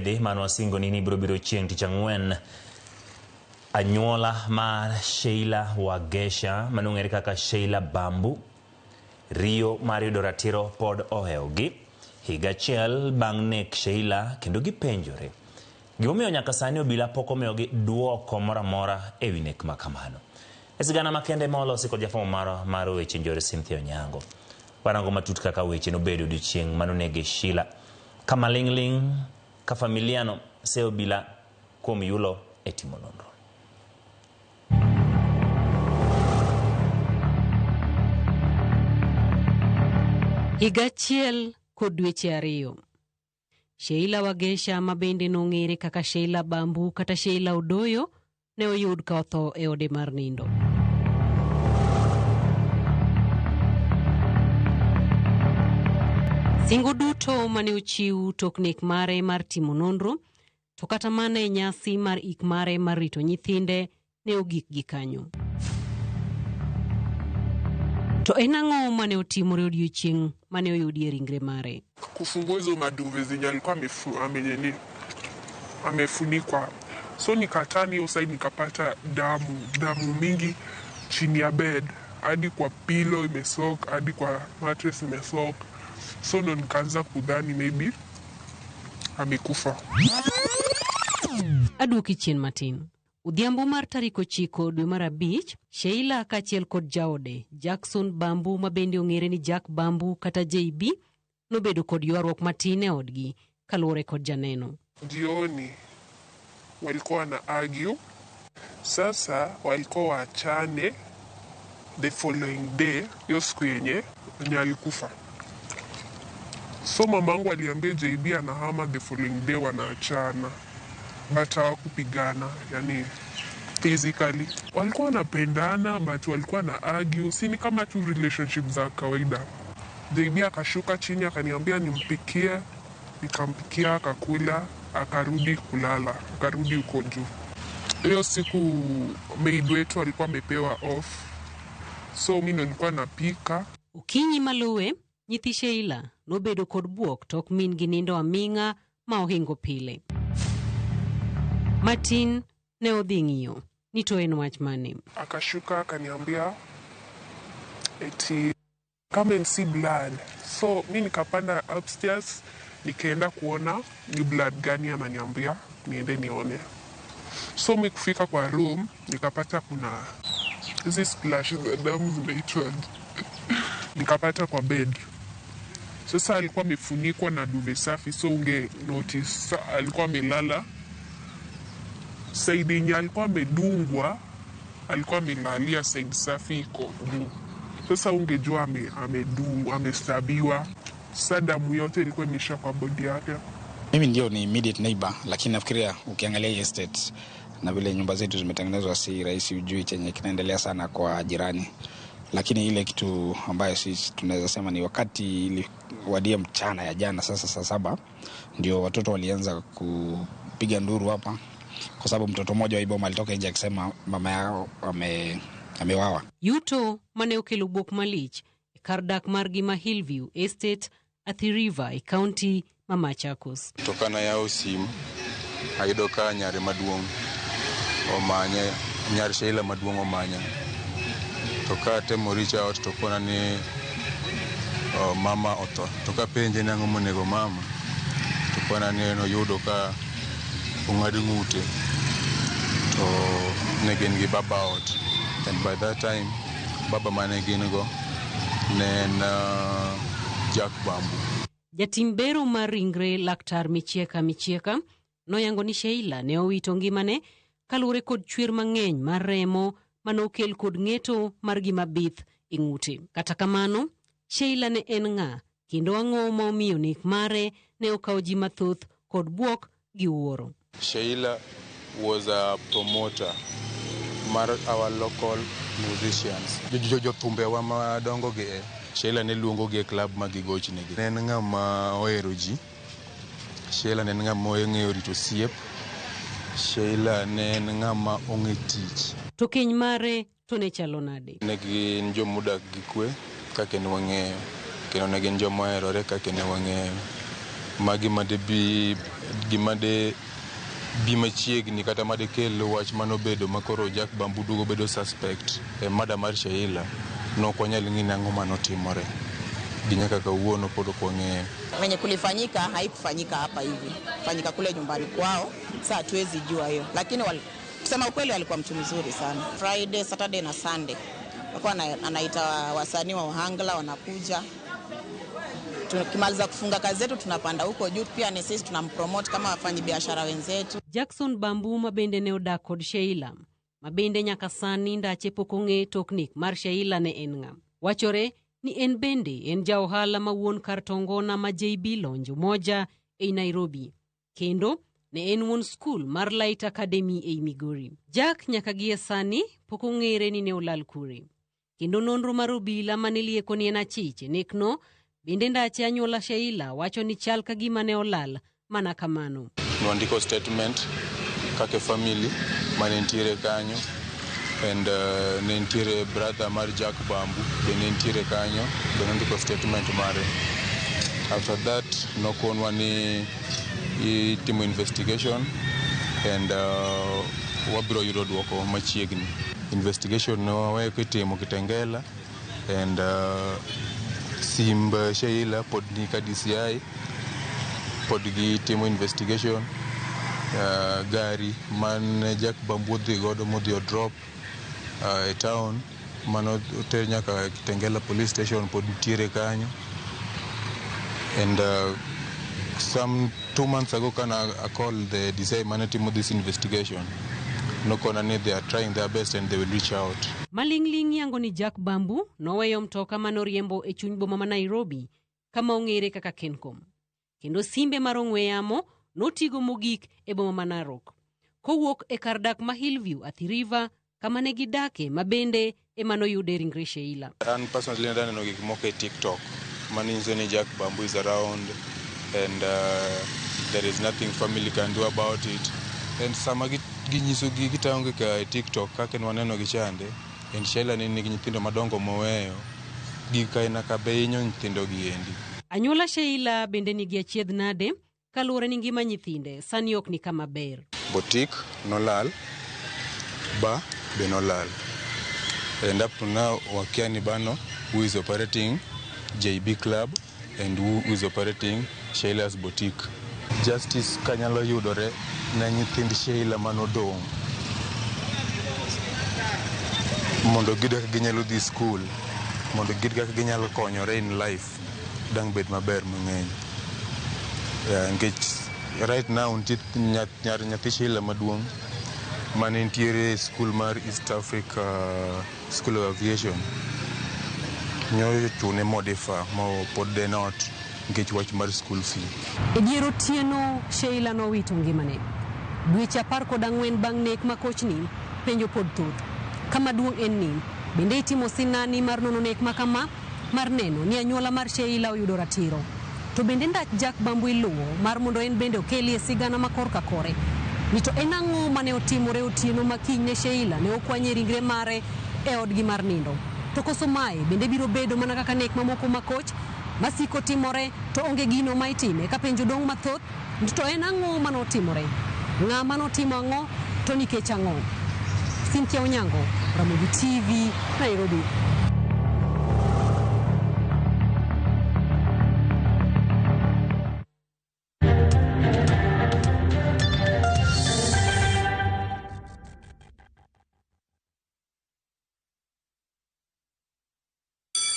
Dhi mano wasingoni ni biro biro chieng' tich ang'wen. Anyuola mar Sheila Wagesha manong'ere kaka Sheila Bambu riyo mar yudo ratiro pod ohewogi higa achiel bang' nek Sheila kendo gipenjore gimomiyo nyaka sani obila pok omiyogi duoko moro amora e wi nek ma kamano. E sigana makende ma olosi kod jafwambo marwa mar weche njore Cynthia Onyango. Warango matut kaka weche nobedo odiochieng' manonege Sheila. Kama ling'ling' ka familiano seyo obila kuom yulo e timo nonro. Higa achiel kod dweche ariyo. Sheila Wagesha ma bende nong'ere kaka Sheila Bambu kata Sheila Odoyo ne oyud ka otho e ode mar nindo. Singo duto mane ochiw tok nek mare mar timo nonro, to kata mana e nyasi mar ik mare mar rito nyithinde ne ogik gi kanyo. To en ang'o mane otimore odiechieng' mane oyudie ringre mare? Kufungua hizo maduve zenye alikuwa amefunikwa, so nikaturn hiyo side nikapata damu, damu mingi chini ya bed hadi kwa pillow imesoak, hadi kwa mattress imesoak, so ndo nikaanza kudhani maybe amekufa. Aduoki chien matin. Odhiambo mar tarik 9 dwe mar 5, Sheila kaachiel kod jaode Jackson Bambu ma bende ong'ere ni Jack Bambu kata JB nobedo kod ywaruok matin e odgi kaluwore kod janeno. Jioni walikuwa na argue, sasa walikuwa waachane the following day, hiyo siku yenye alikufa. So mamangu aliambia JB anahama the following day, wanaachana, but hawakupigana, yani physically walikuwa wanapendana, but walikuwa na argue, si ni kama tu relationship za kawaida. JB akashuka chini akaniambia nimpikie, nikampikia akakula, akarudi kulala, akarudi huko juu. Hiyo siku maid wetu alikuwa amepewa off, so mi ndo nilikuwa napika. Okinyi maluwe, nyithi Sheila nobedo kod buok tok min gi nindo aming'a ma ohingo pile. Matin ne odhi ng'iyo ni to en wach mane. Akashuka akaniambia eti come and see blood. So mi nikapanda upstairs nikaenda kuona ni blood gani ananiambia niende nione. So mi kufika kwa room nikapata kuna hizi splash za damu zinaitwa, nikapata kwa bed. Sasa alikuwa amefunikwa na duvet safi, so unge notice. Sa, alikuwa amelala side yenye alikuwa amedungwa, alikuwa amelalia side safi iko juu. Sasa ungejua amedungwa, amestabiwa. Sasa damu yote ilikuwa imeisha kwa body yake. Mimi ndio ni immediate neighbor, lakini nafikiria ukiangalia hii estate na vile nyumba zetu zimetengenezwa, si rahisi ujui chenye kinaendelea sana kwa jirani. Lakini ile kitu ambayo sisi tunaweza sema ni wakati iliwadia mchana ya jana, sasa saa 7 ndio watoto walianza kupiga nduru hapa, kwa sababu mtoto mmoja wa boma alitoka nje akisema mama yao amewawa. Yuto mane okelo buok malich e kar dak margi ma Hillview Estate, Athi River e kaunti ma Machakos. To kana yawo sim, ayudo ka nyare maduong' omanye, nyar Sheila maduong' omanya. To ka atemo reach out to kona ni mama otho. To kapenje ni ang'o monego mama, to kona ni noyudo ka ong'ad ng'ute. To ne gin gi baba ot. And by that time, baba mane gin go ne en Jack Bambu. Jatim bero mar ringre laktar Michieka Michieka noyango ni Sheila ne owito ngimane kaluwore kod chwer mang'eny mar remo mane okel kod ng'eto mar gima bith e ng'ute. Kata kamano, Sheila ne en ng'a kendo ang'o ma omiyo nek mare ne okawo ji mathoth kod buok gi wuoro. Sheila was a promoter mar our local musicians. Jothumbewa madongo gi e, Sheila ne luongo gi e club ma gigochne gi. Ne en ng'ama ohero ji. Sheila ne en ng'ama ong'eyo rito osiep. Sheila ne en ng'ama ong'e tich. To keny mare to ne chalo nade? Ne gin jomodak gi kwe kaka ne wang'eyo, kendo ne gin joma oherore kaka ne wang'eyo. Ma gima de bi machiegni kata madekel wach manobedo makoro Jack Bambu duogo bedo suspect e murder mar Sheila, nok wanyal ng'e ni ang'o manotimore. Gi nyaka kawuono pod ok wang'eyo. Venye kulifanyika haikufanyika hapa hivi, fanyika kule nyumbani kwao, saa hatuwezi jua hiyo, lakini kusema ukweli alikuwa mtu mzuri sana. Friday, Saturday na Sunday alikuwa anaita wasanii wa Ohangla wanakuja. Tukimaliza kufunga kazi zetu tunapanda huko juu, pia ni sisi tunampromote kama wafanyabiashara wenzetu. Jackson Bambu mabende ne odak kod Sheila, mabende nyaka sani ndache pok ong'e tok nek mar Sheila ne en ng'a. Wachore ni en bende en ja ohala ma wuon kar tongona ma JB Lounge Umoja ei Nairobi. Kendo ne en wuon skul mar Light Academy ei Migori. Jack nyaka gie sani pok ong'ere ni ne olal kure. Kendo nonro mar obila mane lieko ni en achich e nekno, bende ndache anyuola Sheila wacho ni chal ka gima ne olal mana kamano. Nwandiko statement kaka family mane nitiere kanyo and ne nitiere brother mar Jack Bambu be ne nitiere kanyo be nondiko statement mare. After that nokonwa ni itimo investigation and wabiro yudo duoko machiegni. Investigation ne waweyo kitimo Kitengela and simb Sheila pod ni ka DCI pod gitimo investigation. Gari man Jack Bambu odhi godo modhi odrop e town mano oter nyaka Kitengela police station pod nitiere kanyo. And some 2 months ago kana I call the DCI mane timo this investigation, nokona ni they are trying their best and they will reach out. Maling'ling yango ni Jack Bambu noweyo mtoka manoriembo e chuny boma ma Nairobi kama ong'ere kaka Kencom. Kendo simbe mar ong'we yamo notigo mogik e boma ma Narok. Kowuok e kar dak ma Hillview, Athi River, kama ne gidake ma bende ema noyude ringre Sheila. An personally naneno gik moko e TikTok manyiso ni Jack Bambu is around and there is nothing family can do about it. And sama ginyiso gi gitang'o gi e TikTok kaka ne waneno gi chande, and Sheila ne nigi nyithindo madongo moweyo, gik aina ka be hinyo nyithindo gi endi. Anyuola Sheila bende nigi achiedh nade kaluwore ni ngima nyithinde sani ok ni kama ber. Boutique nolal, bar be nolal. And up to now wakia ni bano who is operating JB Club and who is operating Sheila's Boutique. Justice kanyalo yudore ne nyithind Sheila manodong' mondo giyud kaka ginyalo dhi school, mondo giyud kaka ginyalo konyore in life, dang' bed maber mang'eny. Nikech right now nitie nyar nyathi Sheila maduong' mane nitiere e school mar East Africa School of Aviation nyocha chune modifa mo pod en ot nikech wach mar school fee. E dier otieno Sheila nowito ngimane. Dweche 14 bang' nek ma kochni, penjo pod thoth. Kama duong' en ni, bende itimo sinani mar nono nek ma kama mar neno ni anyuola mar Sheila oyudo ratiro. To bende ndach Jack Bambu iluwo mar mondo en bende okelie sigana ma korka kore. Ni to en ang'o mane otimore otieno ma kiny ne Sheila ne okwanye ringre mare e odgi mar nindo. To koso mae bende biro bedo mana kaka nek mamoko ma koch masiko timore to onge gino ma itime ka penjo dong' mathoth to en ang'o manotimore, ng'ama notimo ang'o to nikech ang'o. Cynthia Onyango, Ramogi TV, Nairobi.